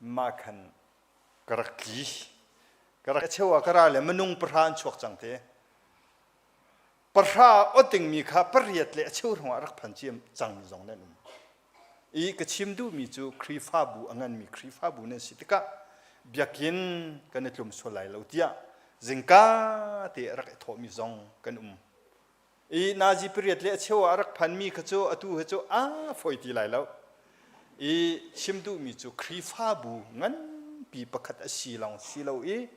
Mah khan ka rak tli. Ka rak cheu ah ka ra le minung pahra an chuak cang te. Pahra ot dingmi kha pariat le a cheu hrawng ah rak phan ciam cangmi zong nan um. I ka chim duhmi cu Khrihfabu a nganmi Khrihfabu nan si tikah biakinn kan i tlum sual lai lo tiah zingka te a rak i thawhmi zong kan um. I nazi pariat le a cheu ah a rak phanmi kha cu atu he cu a fawi ti lai lo. I chim duhmi cu Khrihfabu nganpi pakhat a si lawng si lo i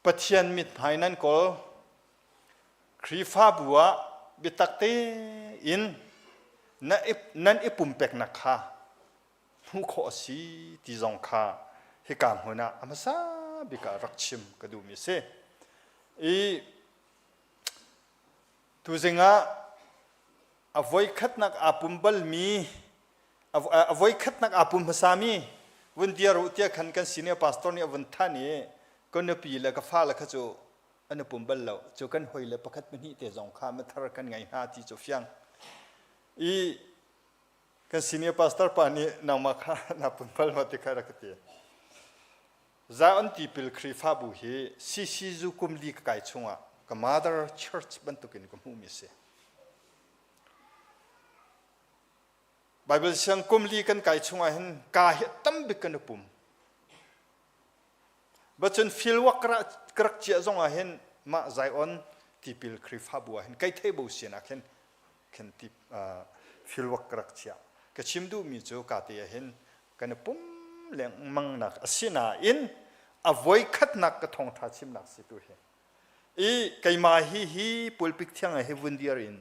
Pathian mithmai nan kawl. Khrihfabu ah biatak tein nan i pumpeknak kha hmuh khawh a si ti zong kha hika hmun ah a hmasa bik ah rak chim ka duhmi a si. I tuzing ah a voikhatnak aa pum balmi a voikhatnak aa pum hmasami vun dir u tiah khan kan senior pastor nih a vun than i ka nupi le ka fale kha cu an i pum bal lo cu kan hoi le pakhat pahnih te zong kha mathar kan ngei hna ti cu fiang i kan senior pastor pa nih nangmah kha na pum bal ma ti kha rak ka ti Zion Tipil Khrihfabu hi CCU kum li ka kai chungah ka mother church bantukin ka hmuhmi a si. Bible siang kum li kan kai chungah hin ka hi tambik kan i pum. Bacun field work ka rak ciah zong ah hin mah Zion Tipil Khrihfabu ah hin kai thei bo sian ah khin khin ti field work ka rak chiah. Ka chim duhmi cu ka te ah hin kan i pum lengmang nak a si nain a voikhatnak ka thawngtha chimnak si tu hi i keimah hi hi pulpit thiang ah hi vun dir in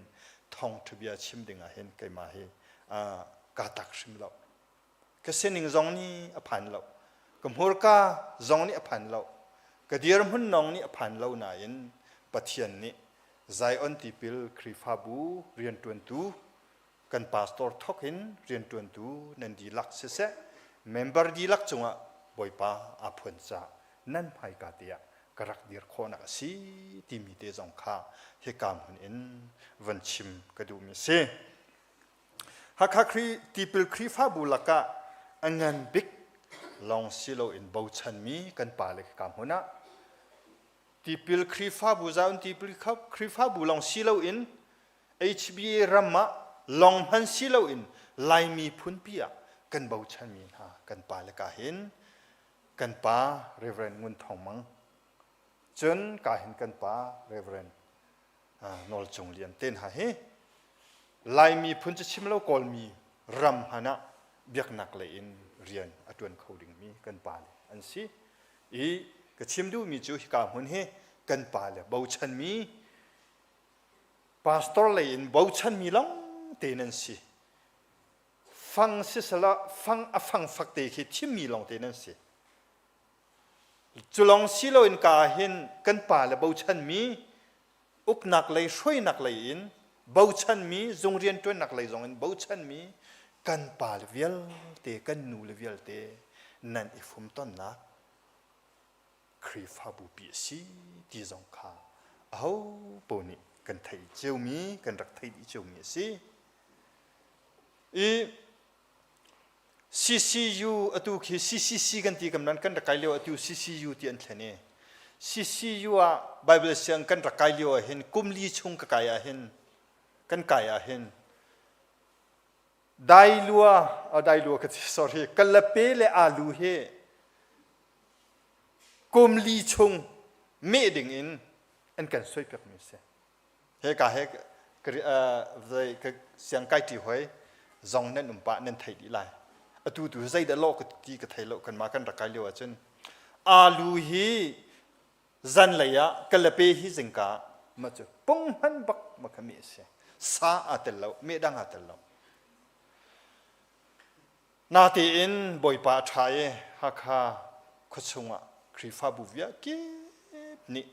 thawngtha bia chim ding ah hin keimah hi ka tak hrim lo ka sining zong nih a phan lo ka hmurka zong nih a phan lo ka dirhmun nong nih a phan lo nain Pathian nih Zion tipil Khrihfabu riantuantu kan pastor thok in riantuantu nan dihlak siseh member dihlak cungah Bawipa aa phuan caah nan hmaika te ah ka rak dir khawhnak a si timi te zong kha hika hmun in van chim ka duhmi a si. Hakha Khrih tipil Khrihfabu lakah a ngan bik lawng si loin bochanmi kan pale hika hmun ah tipil Khrihfabu zaun tipil Khrihfabu lawng si loin HBA ram ah lawng hman si loin Laimi phunpi ah kan bochanmi hna kan pa le ka hin kan pa Reverend Ngun Thawng Mang cun ka hin kan pa Reverend Nawl Cung Lian te hna hi Laimi phun cu chim lo Kawlmi ram hmanh ah biaknak lei in rian a ṭuan kho dingmi kan pa le an si i ka chim duhmi cu hika hmun hi kan pa le bochanmi Pastor lei in bochanmi lawng te nan si. Fang sisala fang a fang fak te khi thimmi lawng te nan si. Cu lawng si loin ka hin kan pa le bochanmi uknak lei hruainak lei in bochanmi zung rianṭuannak lei zong in bochanmi kan pa le vialte kan nu le vialte nan i fumtonnak Khrihfabu pi a si ti zong kha aho paoh nih kan theih ciomi kan rak theih dih ciomi a si. I CCU atu khi CCC kan ti kam nan kan rak kai lio atu CCU ti an thlen i CCU ah Bible siang kan rak kai lio ah hin kum li chung ka kai ah hin kan kai ah hin dailua dailua ka ti sorry kalape le alu hi kum li chung meh ding in an kan soipiakmi a si. Hika he ka siang kai ṭi hoi zong nan um pah nan thei dih lai. Atu tu zeidah lawh ka ti ka thei lo kan mah kan rak kai lio ahcun alu hi zanlei ah kalape hi zingka ma cu punghman bak ma kha meh a si. Sa aa tel lo, meh dang aa tel lo. Natein Bawipa a ṭha i Hakha khuachung ah Khrihfabu vialkip nih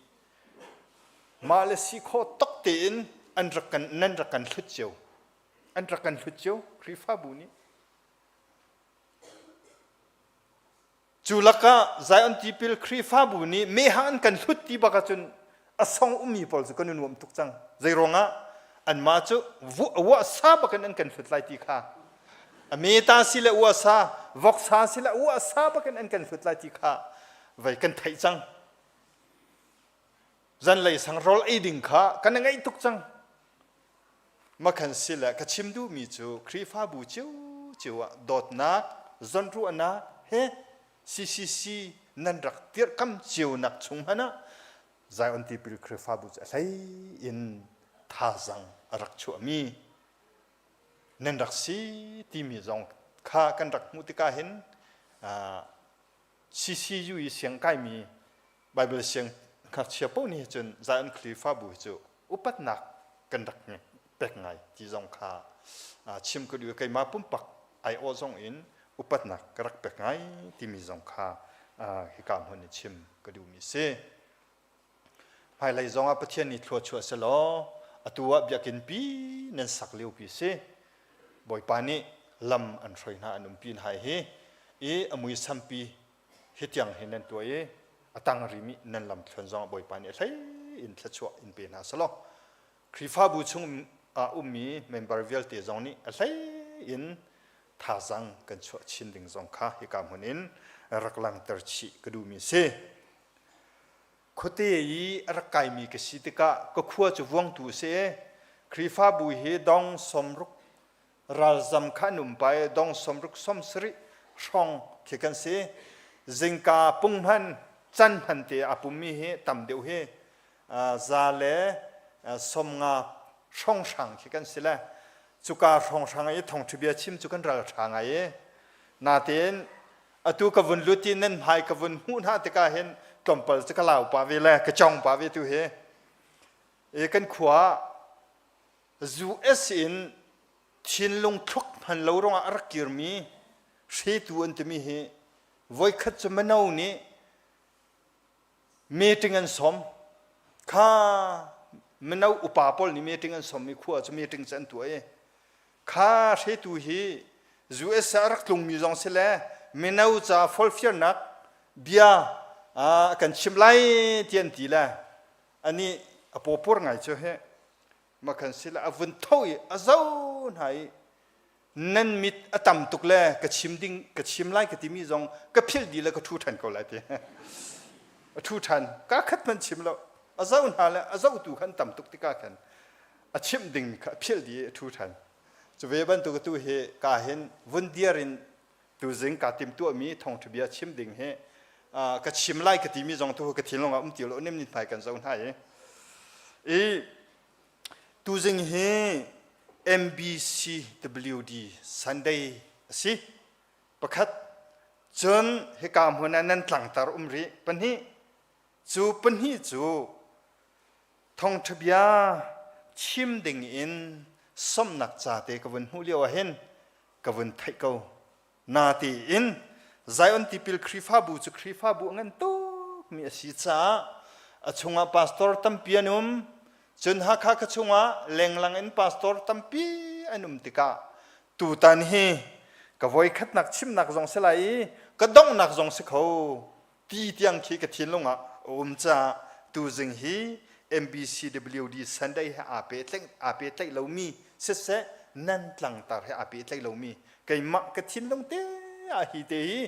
mah le si khawh tak tein an rak kan nan rak kan hlut cio. An rak kan hlut cio Khrihfabu nih. Cu lakah Zion Tipil Khrihfabu nih mehhang an kan hlut ti bak ahcun a song ummi pawl cu kan i nuam tuk cang. Zei ruangah anmah cu wah sa bakin an kan hlut lai ti kha. A meta si le uasa, voksa si le uasa bakin an kan hlut lai ti kha vei kan theih cang. Zanlei sang rawl ei ding kha kan i ngaih tuk cang. Makhan si le ka chim duhmi cu Khrihfabu ciocio ah dawtnak, zawnruahnak he CCC nan rak tirhkam cionak chung hmanh ah Zion Tipil Khrihfabu cu a hlei in thazaang a rak chuahmi nan rak si timi zong kha kan rak hmuh tikah hin CCU i siang kaimi Bible siang ngakchia paoh nih cun Zion Khrihfabu hi cu upatnak kan rak pek ngai ti zong kha chim ka duh. Keimah pumpak aiawh zong in upatnak ka rak pek ngai timi zong kha hika hmun i chim ka duhmi si. Hmailei zongah Pathian nih thlua chuah selaw atu ah biakinn pi nan sak lio pi si. Bawipa nih lam an hroi hna an umpi hna hi i a muisam pi hi tiang hi nan tuah i a tang rimi nan lam thluan zong Bawipa nih a hlei in thluachuah in pe hna selaw Khrihfabu chung ah ummi member vialte zong nih a hlei in thazaang kan chuah chin ding zong kha hika hmun in rak langter chih ka duhmi si. Khuate i a rak kaimi ka si tikah ka khua cu vuangtu a si i Khrihfabu hi dong sawmruk ralzam kha an um pa i dong sawmruk sawmsarih hrawng khi kan si. Zingka punghman can hman te aa pummi hi tam deuh hi za le sawmnga hrawnghrang khi kan si le cuka hrawnghrang i thawngṭha chim cu kan ral ṭha ngai i natein atu ka vun lut i nan hmai ka vun hmuh hna tikah hin tlawmpal cu ka lau pah ve le ka cong pah ve tu hi i kan khua US in thinlung thluk hman lo ruangah a rak kirmi hretu an timi hi voikhat cu mino nih meeting an sawm kha mino upa pawl nih meeting an sawm i khua cu meeting cu an tuah i kha hretu hi US ah a rak tlungmi zong si le mino ca folfiarnak bia a kan chim lai ti an ti le ani a pawpur ngai cu he makhan sila a vun tho i a zo hna i nan mit a tam tuk le ka chim ding ka chim lai ka timi zong ka philh dih le ka ṭhu ṭhan ko lai ti a ṭhu ṭhan ka khat hmanh chim lo a zo hna le a zohtu khan tam tuk tikah khan a chimh ding kha a philh dih i a ṭhu ṭhan cu ve bantuk tu hi ka hin vun diar in tuzing ka tim tuahmi thawngṭha bia chim ding hi ka chim lai ka timi zong tu ka thinlung ah um ti lo nim ni hmai kan zo hna i i Tuzing hi MBCWD Sunday a si. Pakhat cun hika hmun ah nan tlangtar um rih. Pahnih cu pahnih cu thawngṭha bia chim ding in sawmnak ca te ka vun hmuh lio ah hin ka vun theih ko. Natein Zion Tipil Khrihfabu cu Khrihfabu a ngan tukmi a si caah a chungah pastor tampi an um. Cun Hakha ka chungah lenglang in pastor tampi an um tikah tutan hi ka voikhatnak chimnak zong si lai i ka donghnak zong si kho ti tiang khi ka thinlung ah a um caah tuzing hi MBCWD Sunday he aa pehtlaih aa pehtlaih lomi siseh nan tlangtar he aa pehtlaih lomi keimah ka thinlung te ah hi te hi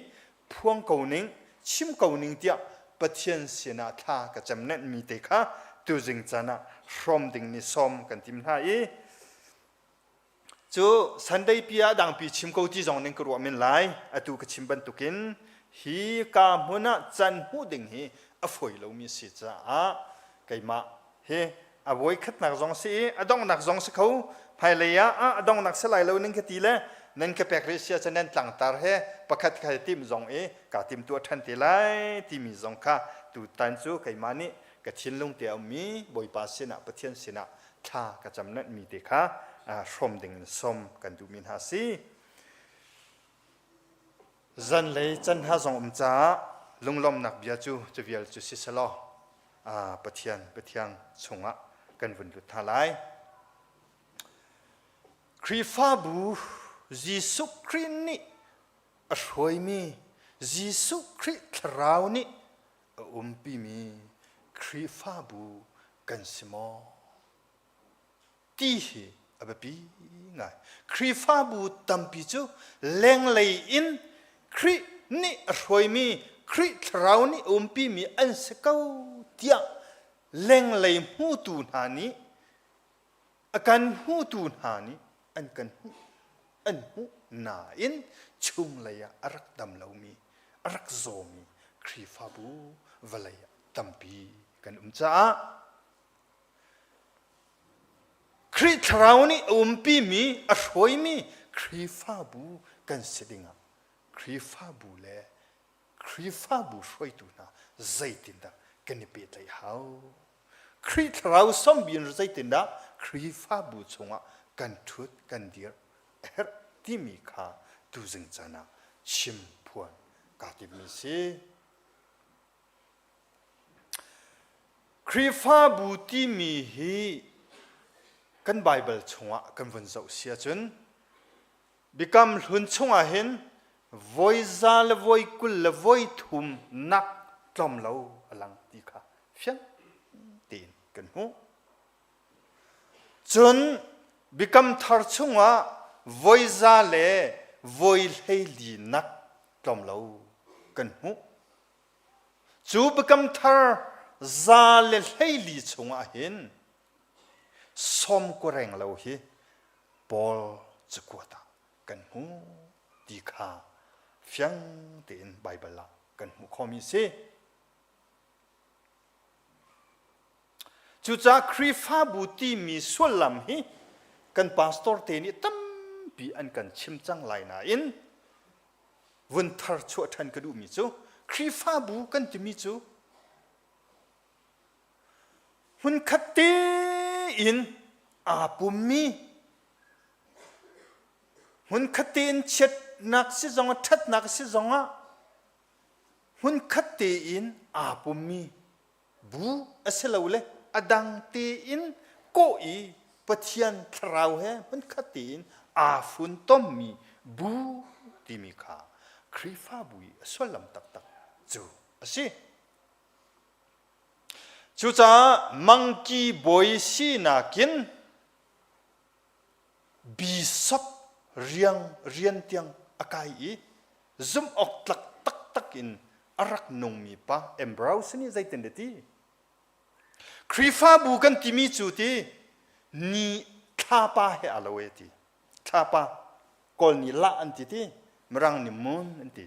phuang ko ning chim ko ning tiah Pathian sinah thla ka cem nenhmi te kha tuzing caan ah hrawm ding ni sawm kan tim hna i Cu Sunday pi ah dangpi chim ko ti zong ning ka ruah men lai. Atu ka chim bantukin hi ka hmun ah can hmuh ding hi a fawi lomi si caah keimah hi a voi khatnak zong si i a donghnak zong si kho hmailei ah a donghnak si lai lo ning ka ti le nan ka pek rih sia cu nan tlangtar he pakhat kha tim zong i kaa tim tuah ṭhan te lai timi zong kha tutan cu keimah nih ka thinlung te a ummi Bawipa sinah Pathian sinah thla ka cam mi te kha hrawm ding in sawm kan duhmi hna si. Zanlei can hna zong um caah lunglawmhnak bia cu cu vial cu si selaw Pathian Pathian chungah kan vun lut hna lai. Khrihfabu Jesuh Khrih nih a hruaimi Jesuh Khrih thlarau nih a umpimi Khrihfabu kan si maw? Ti hi a. A biapi ngai. Khrihfabu tampi cu lenglei in Khrih nih a hruaimi, Khrih thlarau nih a umpimi an si ko tiah lenglei hmutu hna nih a kan hmutu hna nih an kan hmuh an hmuh nain chunglei ah a rak dam lomi a rak zawmi Khrihfabu vawlei ah tampi kan um caah Khrih thlarau nih a umpimi a hruaimi Khrihfabu kan si dingah Khrihfabu le Khrihfabu hruaitu hna zeitindah kan i pehtlaih hau? Khrih thlarau sawmbi in zeitindah Khrihfabu chungah kan ṭhut kan dir a herh timi kha tuzing caan ah chim phuan kaa timmi si. Khrihfabu timi hi kan Baibal chungah kan vun zoh si ahcun Biakam Hlun chungah hin voi za le voi 20 le voi thum nak tlawm lo a lang ti kha fiang tein kan hmuh. Cun Biakam Thar chungah voi za le voi 14 nak tlawm lo kan hmuh. Cu biakam thar 114 chungah hin sawm reng lo hi Paul cakuat ah kan hmu ti kha fiang tein Baibal ah kan hmuh khawhmi a si. Cucaah Khrihfabu timi sullam hi kan pastor te nih tampi an kan chim cang lai nain vun thar chuah ṭhan ka duhmi cu Khrihfabu kan timi cu hmunkhat tein aa pummi hmunkhat tein chiatnak si zongah ṭhatnak si zongah hmunkhat tein aa pummi Bu asilole a dang tein kawh i Pathian thlarau he hmunkhat tein aa funtommi bu timi kha Khrihfabu i a sullam taktak cu a si. Cucaah mangki bawi sinak in bishop riang rian tiang a kai i zumh awk tlak taktak in a rak nungmi pa Ambrose nih zeitin dah ti? Khrihfabu kan timi cu ti ni thlapa he a lo e ti. Thlapa Kawl nih lah an ti ti, Mirang nih moon an ti.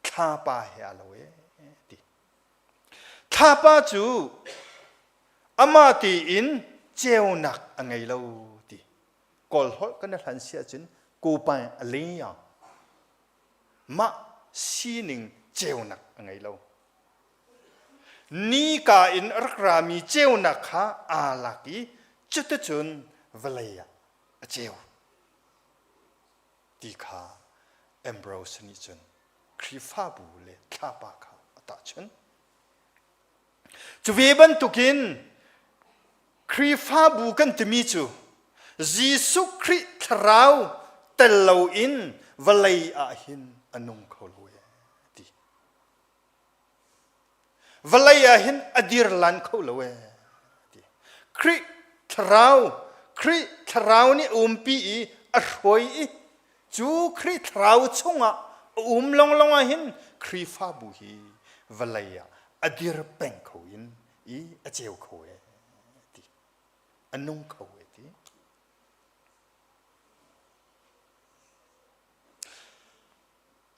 Thlapa he a lo e ti. Thlapa cu amah tiin ceunak a ngei lo ti. Kawl holh kan i hlan si ahcun kupai a liang. Mah sining ceunak a ngei lo. Nika in a rak rami ceunak kha aa lak i cuticun vawlei ah a ceu ti kha Ambrose nih cun Khrihfabu le thlapa kha a tahchunh. Cu ve bantukin Khrihfabu kan timi cu Jesuh Khrih thlarau tel loin vawlei ah hin a nung kho lo ee ti. Vawlei ah hin a dir lan kho lo ee ti. Khrih thlarau Khrih thlarau nih a umpi i a hruai i cu Khrih thlarau chungah a um longlong ah hin Khrihfabu hi vawlei ah a dir peng kho in i a ceu kho ee ti a nung kho ee ti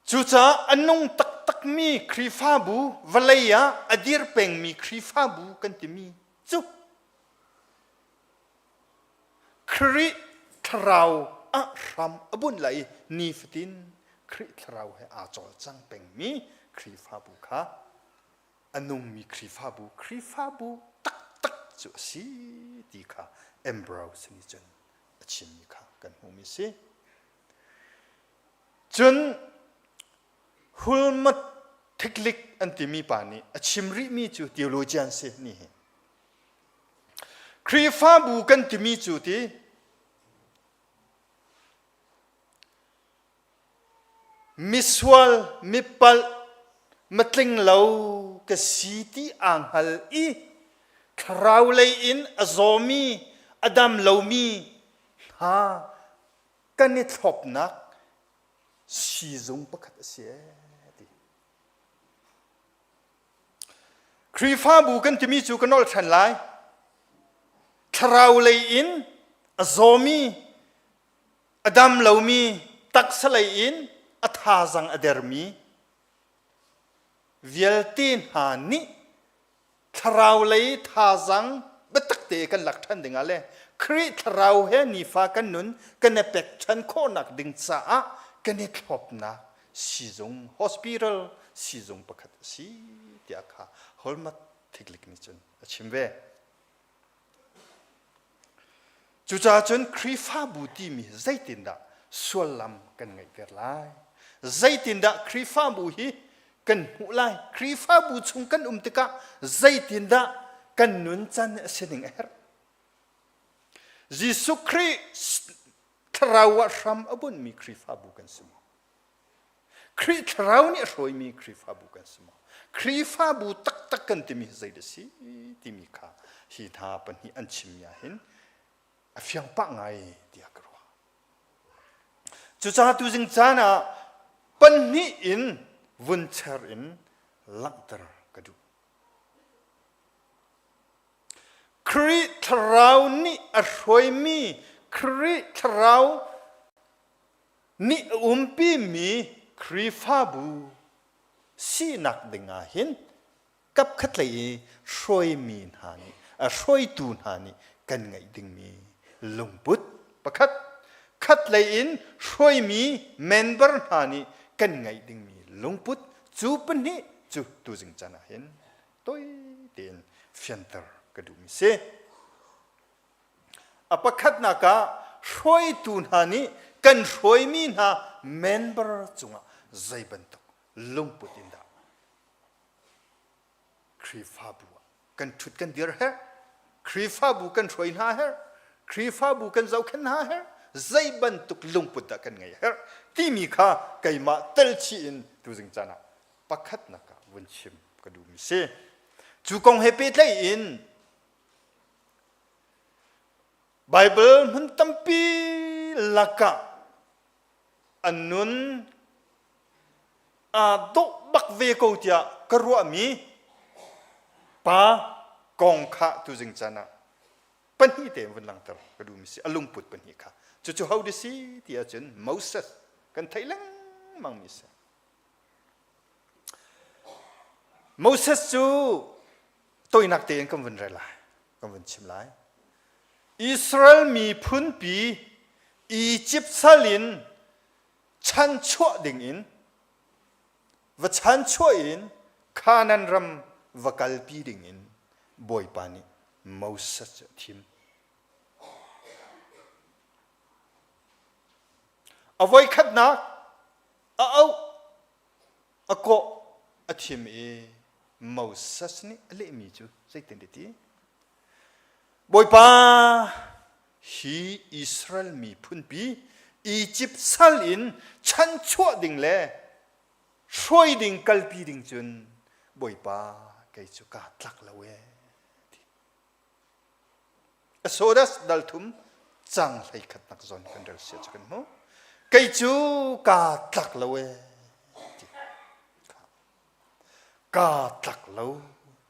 Cucaah a nung taktakmi Khrihfabu vawlei ah a dir pengmi Khrihfabu kan timi cu Khrih thlarau ah hram a bunh lai i nifatin Khrih thlarau he aa cawlcang pengmi Khrihfabu kha a nungmi Khrihfabu, Khrihfabu taktak cu a si ti kha Ambrose nih cun a chimmi kha kan hmuhmi a si. Cun Hulmat Thiklik an timi pa nih a chim rihmi cu theologian si ni hi. Khrihfabu kan timi cu ti Misual, mipalh, matling lo ka si ti aa hngal i thlarau lei in a zawmi, a dam lomi hna. Tha kan i thlopnak siizung pakhat a si ee ti. Khrihfabu kan timi cu ka nolh ṭhan lai. Thlarau lei in a zawmi, a dam lomi, taksa lei in a thazang a dermi vialte hna nih thlarau lei thazang biatak te kan lak ṭhan dingah le Khrih thlarau he nifa kan nun kan i pek ṭhan khawhnak ding caah kan i thlopnak siizung hospital siizung pakhat a si tiah kha Holmat Thiklik nih cun a chim ve. Cucaah cun Khrihfabu timi zeitindah suallam kan ngeihter lai? Zeitindah Khrihfabu hi kan hmuh lai? Khrihfabu chung kan um tikah zeitindah kan nuncan a si ning a herh? Jesuh Khrih thlarau ah hram a bunhmi Khrihfabu kan si maw? Khrih thlarau nih a hruaimi Khrihfabu kan si maw? Khrihfabu taktak kan timi hi zeidah a si timi kha hi hna pahnih an chimmi ah hin a fiang pah ngai tiah ka ruah. Cucaah tuzing caan ah pahnih in vun cher in langhter ka duh. Khrih thlarau nih a hruaimi Khrih thlarau nih a umpimi Khrihfabu sinak ding ah hin kapkhatlei i hruaimi hna nih a hruaitu hna nih kan ngeih dingmi lungput pakhat khatlei in hruaimi member hna nih kan ngeih dingmi lungput cu pahnih cu tuzing caan ah hin toi tein fianter ka duhmi si. A pakhatnak ah hruaitu hna nih kan hruaimi hna member cungah zei bantuk lungput in dah Khrihfabu ah kan ṭhut kan dir herh, Khrihfabu kan hruai hna herh, Khrihfabu kan zohkhenh hna herh, zei bantuk lungput dah kan ngei herh timi kha keimah telchih in tuzing caan ah pakhatnak ah vun chim ka duhmi si. Cu kong he pehtlaih in Baibal hmun tampi lakah an nun aa dawh bak ve ko tiah ka ruahmi pa kong kha tuzing caan ah pahnih te vun langhter ka duhmi si a lungput pahnih kha cucu ho di si ti ahcun Moses kan theih lengmang mi si Moses cu toinak tein kan vun rel lai kan vun chim lai Israel miphunpi Egypt sal in chanchuah ding in va chanchuah in Canaan ram va kalpi ding in Bawipa nih Moses cu a thim a voikhatnak a auh a kawh a thim i Moses nih a lehmi cu zeitin ti? Bawipa hi Israel miphunpi Egypt sal in chanchuah ding le hruai ding kalpi ding cun Bawipa kei cu kaa tlak lo ee. Exodus dal thum cang hlei khatnak zawn kan rel sia cu kan hmuh. Kei cu kaa tlak lo ee ti. Kaa tlak lo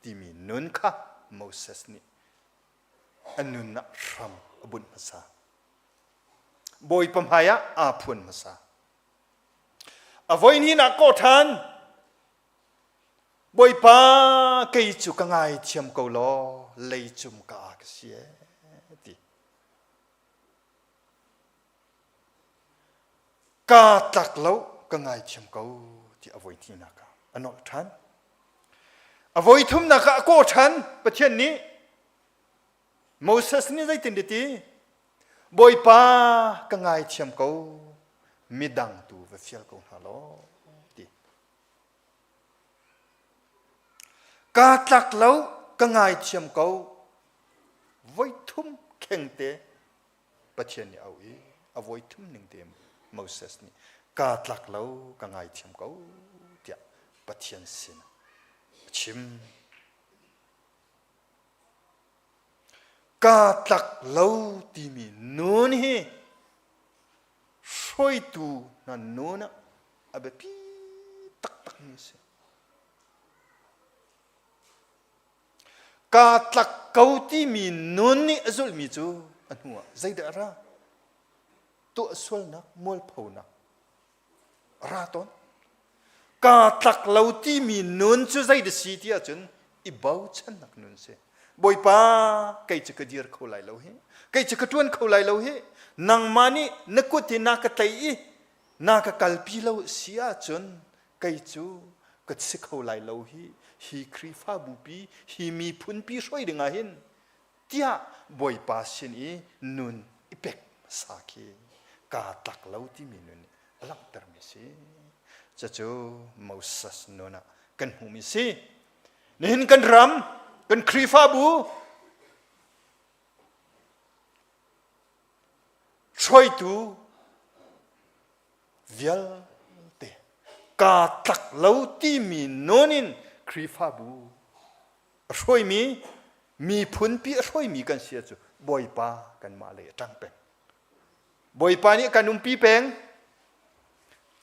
timi nun kha Moses nih a nun ah hram a bunh hmasa. Bawipa hmai ah aa phuan hmasa. A voihnih ah kawh ṭhan. Bawipa kei cu ka ngaithiam ko law leicung ka ka si ee ti. Kaa tlak lo ka ngaithiam ko ti a voi hnihnak ah a nolh ṭhan. A voi thumnak ah a kawh ṭhan Pathian nih Moses nih zeitin ti Bawipa ka ngaithiam ko midang tu va fial ko hna law ti. Kaa tlak lo ka ngaithiam ko voi thum khengte Pathian nih a auh i a voi thum ning te Moses nih kaa tlak lo ka ngaithiam ko tiah Pathian sin a chim. Kaa tlak lo timi nun hi hruaitu hna nun ah a biapi taktakmi a si. Kaa tlak ko timi nun nih a zulhmi cu a hnu ah zeidah a ra? Tuah sualnak, mualphonak a ra tawn. Kaa tlak lo timi nun cu zeidah si ti ahcun i bochannak nun si. Bawipa, kei cu ka dir kho lai lo hi. Kei cu ka ṭuan kho lai lo hi. Nangmah nih na kut hi na ka tlaih i na ka kalpi lo si ahcun kei cu ka si kho lai lo hi hi Khrihfabupi hi miphunpi hruai ding ah hin tiah Bawipa sin i nun i pek hmasa khi kaa tlak lo timi nun nih a langhtermi si. Cucu Moses nun ah kan hmuhmi si. Nihin kan ram, kan Khrihfabu hruaitu vialte kaa tlak lo timi nawn in Khrihfabu a hruaimi miphunpi a hruaimi kan si cu Bawipa kanmah lei a ṭang peng. Bawipa nih kan umpi peng.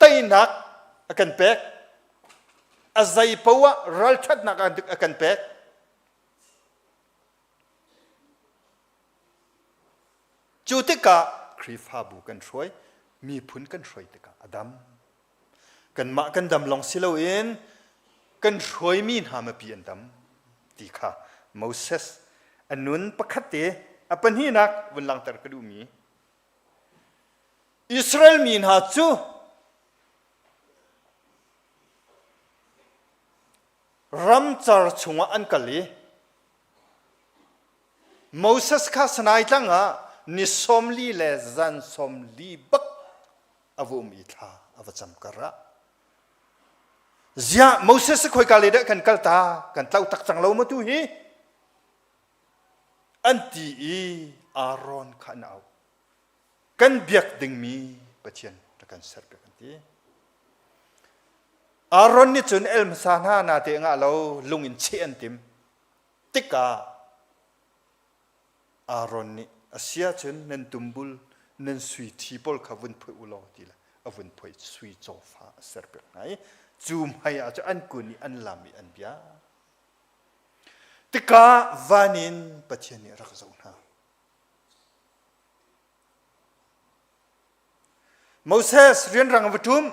Teinak a kan pek. A zei poah ralṭhatnak a kan pek. Cu tikah Khrihfabu kan hruai, miphun kan hruai tikah a dam. Kanmah kan dam lawng si loin kan hruaimi hna mipi an dam ti kha Moses a nun pakhat te a pahnihnak vun langhter ka duhmi Israel mi hna cu ramcar chungah an kal i Moses kha Sinai tlang ah ni 40 le zan 40 bak a va um i thla a va cam kar ah ziah Moses khoika le dah kan kal ta kan tlau tak cang lo ma tu hi an ti i Aaron kha an auh kan biak dingmi Pathian rak kan ser piak an ti Aaron nih cun el hmasa hna na te ngah lo lung in cheh an tim tikah Aaron nih a si ahcun nan tumbul nan sui ṭhi pawl kha vun phoih u law ti le a vun phoih sui cawfa a serpiak hna i cu hmai ah cun an kun i an lam i an bia. Tikah van in Pathian nih a rak zoh hna. Moses rianrang va ṭum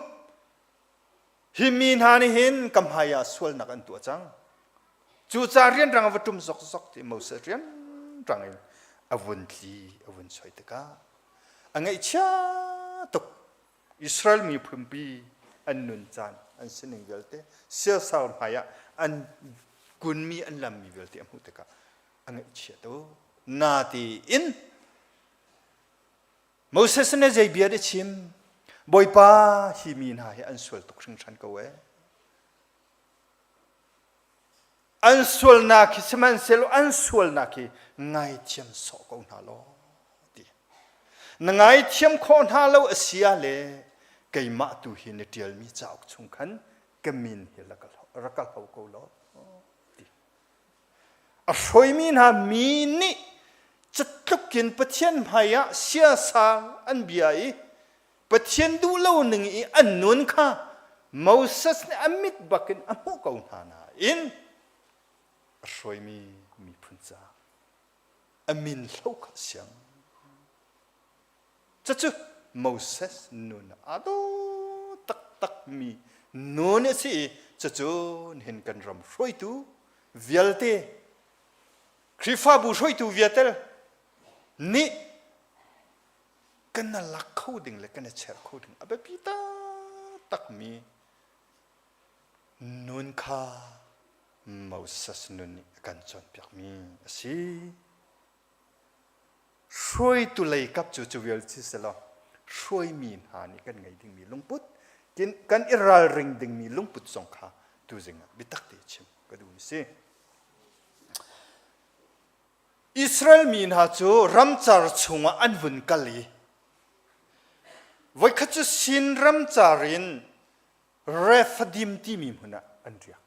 Hi mi hna nih hin ka hmai ah sualnak an tuah cang. Cucaah rianrang a va ṭum zokzok ti Moses rianrang in a vun tli, a vun soi tikah a ngaihchia tuk. Israel miphunpi an nun caan, an sining vialte, siasal hmai ah an kunmi, an lammi vialte a hmuh tikah a ngaihchia tuk. Natein Moses nih zei bia dah chim? Bawipa, hi mi hna hi an sual tuk hringhran ko ee. An sualnak hi sihmanhsehlaw an sualnak hi ngaithiam sawh ko hna law ti. Na ngaithiam khawh hna lo a si ah le keimah tu hi na ṭialmi cauk chung khan ka min hi rak ka hlo ko law ti. A hruaimi hna mi nih catluk in Pathian hmaiah siasal an bia i Pathian duh lo ning i an nun kha Moses nih a mit bakin a hmuh ko hna nain a hruaimi miphun caah a min hlo kha siang. Cucu Moses nun aa daw taktakmi nun a si i cucu nihin kan ram hruaitu vialte Khrihfabu hruaitu viatel nih kan na lak kho ding le kan i cher kho ding a biapi taktakmi nun kha Moses nun nih a kan cawnpiakmi a si. Hruaitu lei kap cu cu vial si selaw hruaimi hna nih kan ngei dingmi lungput kan i ralring dingmi lungput zong kha tuzing ah biatak te chim ka duhmi si. Israel mi hna cu ramcar chungah an vun kal i voikhat cu Sin ramcar in Rephadim timi hmun ah an riak.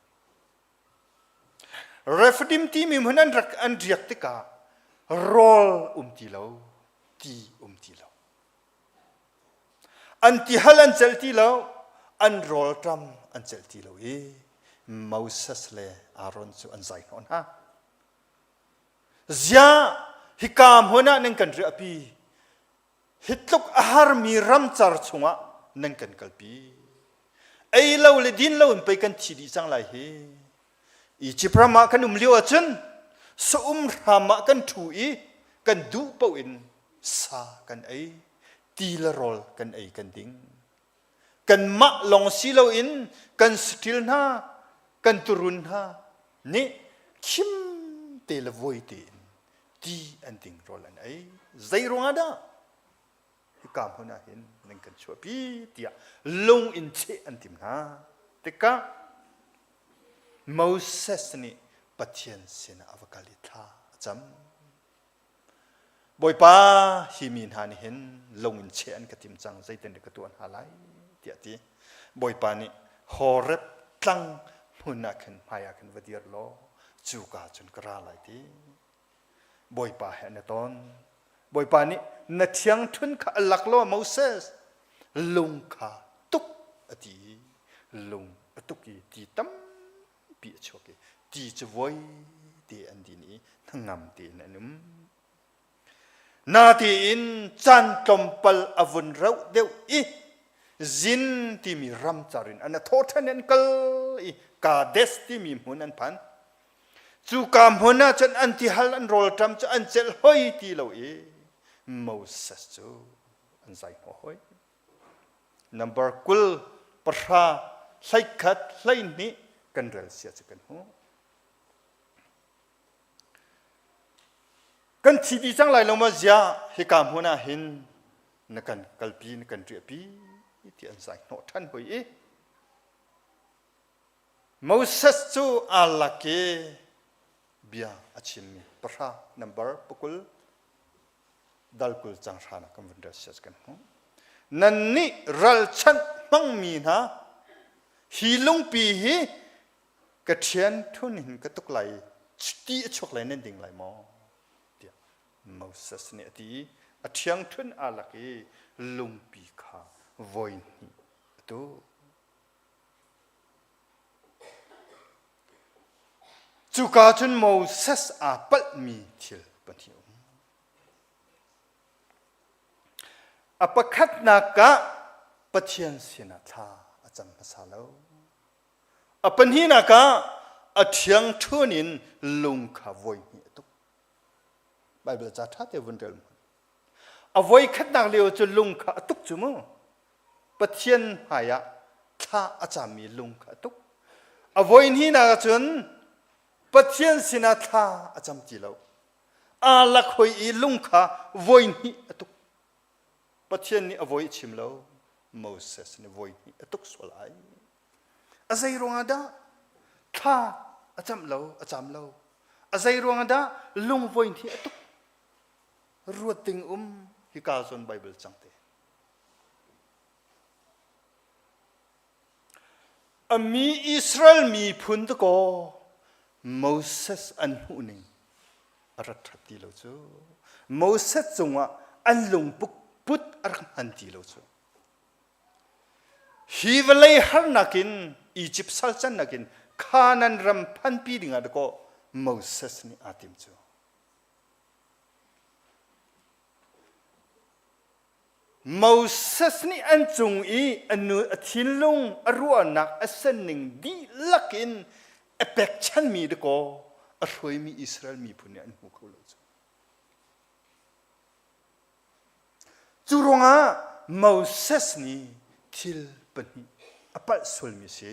Rephidim timi hmun an rak an riak tikah. Rawl um ti lo, ti um ti lo. An tihal an celh ti lo, an rawlṭam an celh ti lo i Moses le Aaron cu an zai hnawh hna. Ziah hika hmun ah nan kan riahpi, hi tluk a harmi ramcar chungah nan kan kalpi. Ei lo le din lo in pei kan thi dih cang lai hi. Egypt ram ah kan um lio ahcun saum hram ah kan ṭhu i kan duh paoh in sa kan ei, ti le rawl kan ei kan ding. Kanmah lawng si loin kan saṭil hna, kan turun hna nih khim te le vuai tein ti an ding rawl an ei. Zei ruangah dah? Hika hmun ah hin nan kan chuahpi tiah lung in cheh an tim hna. Tikah Moses nih Pathian sinah a va kal i thla a cam. Bawipa, hi mi hna nih hin lung in cheh an ka tim cang, zeitin ka tuah hna lai tiah a ti. Bawipa nih Horeb tlang hmun ah khin hmai ah khin va dir law cuka cun ka ra lai ti. Bawipa he an i ton. Bawipa nih na thiangṭhun kha a lak law Moses lung kha tuk a ti i lung a tuk i ti tampi a chuak i ti cu voi te an din i hnangam tein an um. Natein caan tlawmpal a vun rauh deuh i Zin timi ramcar in an a thawh ṭhan an kal i Kadesh timi hmun an phan. Cuka hmun ah cun an tihal an rawlṭam cu an celh hoi ti lo i Moses cu an zai hnawh hoi. Number 20 pahra 11 12 kan rel sia cu kan hmuh. Kan thi dih cang lai lo maw ziah hika hmun ah hin na kan kalpi na kan riahpi ti an zai hnawh ṭhan hoi i Moses cu aa lak i bia a chimmi pahra number pakul dal 20 cang hra na kan vun rel sia kan hmuh. Nannih ralchanh hmangmi hna hi lungpi hi ka ṭhian thun hin ka tuk lai ti a chuak lai nan ding lai maw tiah Moses nih a ti i a ṭhiangṭhun aa lak i lungpi kha voi hnih a tuk. Cuka cun Moses aa palhmi thil pahnih a um. A pakhatnak ah Pathian sinah thla a cam hmasa lo. A pahnihnak ah a ṭhiangṭhun in lung kha voi hnih a tuk. Baibal ca ṭha te vun rel hmanh. A voi khatnak lio cu lung kha a tuk cu mu. Pathian hmai ah thla a cammi lung kha a tuk. A voi hnihnak ah cun Pathian sinah thla a cam ti lo. Aa lak hoi i lung kha voi hnih a tuk. Pathian nih a voi a chim lo. Moses nih voi hnih a tuk sual ai. A zei ruangah dah thla a camh lo, a cam lo? A zei ruangah dah lung voi hnih a tuk? Ruat ding um hika zawn Bible cang te. A mi Israel miphun dakaw Moses an hmuh ning a rat ṭhat ti lo cu. Moses cungah an lungput put a rak hman ti lo cu. Hi vawlei harnak in Egypt sal cannak in Canaan ram phanpi dingah dakaw Moses nih aa tim cu. Moses nih an cung i a nu a thinlung a ruahnak a senning dihlak in a pekchanmi dakaw a hruaimi Israel miphun nih an hmu kho lo cu. Cu ruangah Moses nih thil pahnih a palh sualmi si,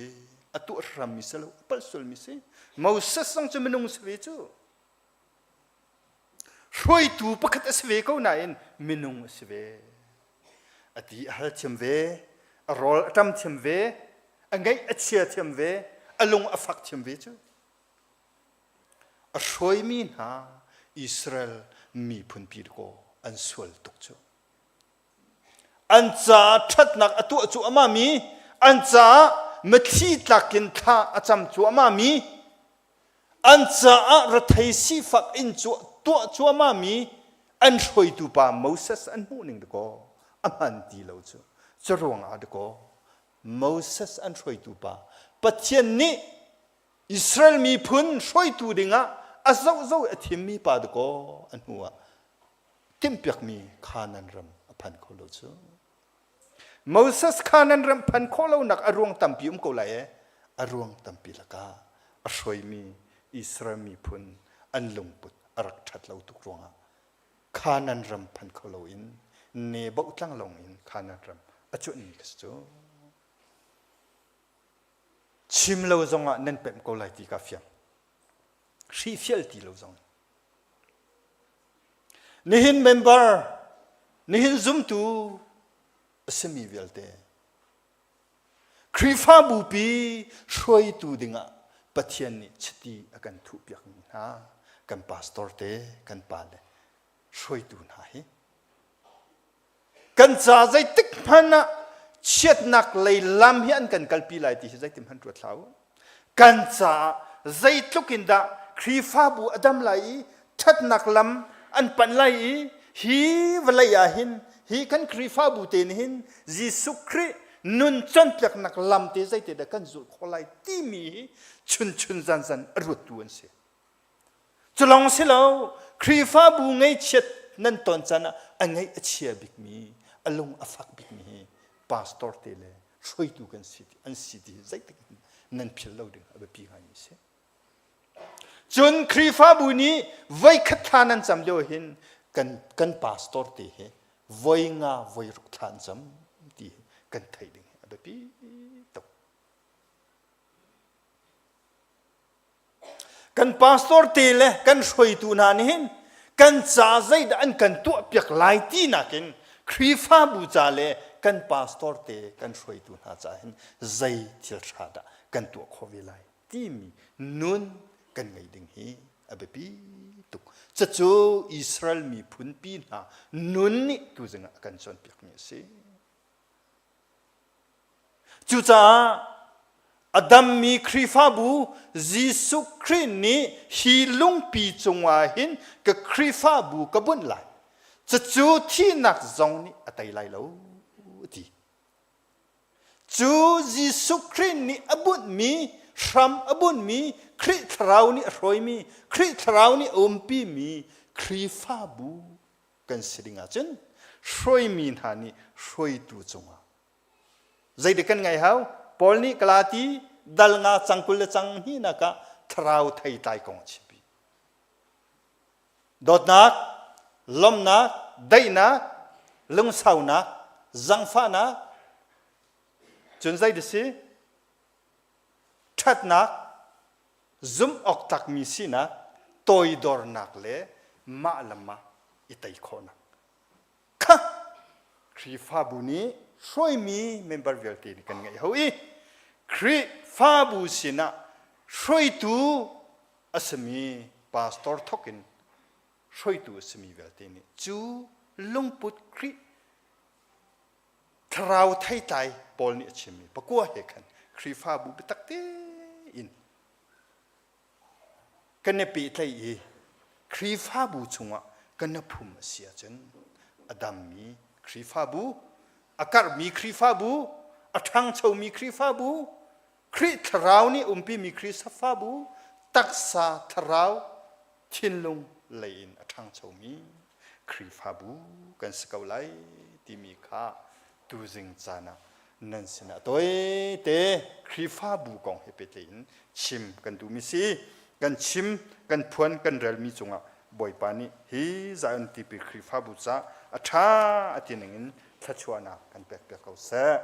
a tuah hrammi si lo, a palh sualmi si. Moses zong cu minung si ve cu. Hruaitu pakhat a si ve ko nain minung a si ve. A ti a hal thiam ve, a rawl a ṭam thiam ve, a ngaih a chia thiam ve, a lung a fak thiam ve cu. A hruaimi hna Israel miphunpi kaw an sual tuk cu. An caah ṭhatnak a tuah cuahmah mi, an caah mitthli tlak in thla a cam cuahmah mi, an caah rethei sifak in cuah. tuah cuahmah mi an hruaitu pa Moses an hmuh ning dakaw a hman ti lo cu. Cu ruangah dakaw Moses an hruaitu pa Pathian nih Israel miphun hruaitu dingah a zohzoh i a thimmi pa dakaw a hnu ah timhpiakmi Canaan ram a phan kho lo cu. Moses Canaan ram phan khawh lonak a ruang tampi um ko lai e. A ruang tampi lakah a hruaimi Israel miphun an lungput a rak ṭhat lo tuk ruangah Canaan ram phan kho loin Nebo tlanglawng in Canaan ram a cuanhmi kha si cu. Chim lo zongah nan pemh ko lai ti ka fiang. Hrihfial ti lo zong. Nihin member, nihin zumtu a simi vialte Khrihfabu pi hruaitu dingah Pathian nih chiti a kan thuhpiakmi hna kan pastor te, kan pale hruaitu hna hi Kan ca zeitik hmanh ah chiatnak lei lam hi an kan kalpi lai ti hi zeitin hmanh ruat hlah u. Kan caah zeitluk in dah Khrihfabu a dam lai i ṭhatnak lam an panh lai i hi vawlei ah hin hi kan Khrihfabu te nih hin Jesuh Khrih nun cawnpiaknak lam te zeite dah kan zulh khawh lai timi hi chunchun zanzan a ruattu an si. Culong si lo, Khrihfabu ngaihchiat nan ton can ah a ngaih a chia bikmi, a lung a fak bikmi hi pastor te le hruaitu kan si an si ti hi zeitik nan philh lo ding a biapi ngaimi si. Cun Khrihfabu nih voikhat thla nan cam lio hin kan kan pastor te hi voi nga voi ruk thla an cam ti hi kan theih ding a biapi tuk. Kan pastor te le kan hruaitu hna nih hin kan ca zeidah an kan tuahpiak lai ti nakin Khrihfabu ca le kan pastor te kan hruaitu hna ca hin zei thil ṭha dah kan tuah khawh ve lai timi nun kan ngei ding hi a biapi tuk. Cucu Israel miphun pi hna nun nih tuzing ah a kan cawnpiakmi a si. Cucaah a dammi Khrihfabu Jesuh Khrih nih hi lungpi cungah hin ka Khrihfabu ka bunh lai. Cucu thihnak zong nih a tei lai lo a ti. Cu Jesuh Khrih nih a bunhmi hram a bunhmi Khrih Thlarau nih a hruaimi Khrih Thlarau nih a umpimi Khrihfabu kan si ding ahcun hruaimi hna nih hruaitu cungah zeidik kan ngai hau? Paul nih Galati dal nga cang 20 le cang hnihnak ah thlarau theitlai kong a chimpi. Dawtnak, lawmhnak, daihnak, lungsaunak, zangfahnak, cun zei si? Ṭhatnak, zumh awk tlakmi sinak, toidornak le mah le mah i tei khawhnak kha Khrihfabu nih hruaimi member vialte nih kan ngeih ho i Khrihfabu sinah hruaitu a simi pastor thok in hruaitu a simi vialte nih cu lungput Khrih thlarau theitlai Paul nih a chimmi pakua he khan Khrihfabu biatak tein kan i pehtlaih i Khrihfabu chungah kan i phum a si ahcun a dammi Khrihfabu, a karhmi Khrihfabu, a ṭhangchomi Khrihfabu, Khrih thlarau nih umpimi Khrihfabu, taksa thlarau thinlung lei in a ṭhangchomi Khrihfabu kan si ko lai timi kha tuzing caan ah nan sinah tawite Khrihfabu kong he pehtlai in chim kan duhmi si. Kan chim, kan phuan, kan relmi cungah Bawipa nih hi Zion Tipi Khrihfabu ca a ṭha a ti ningin thluachuahnak kan pekpiak ko seh.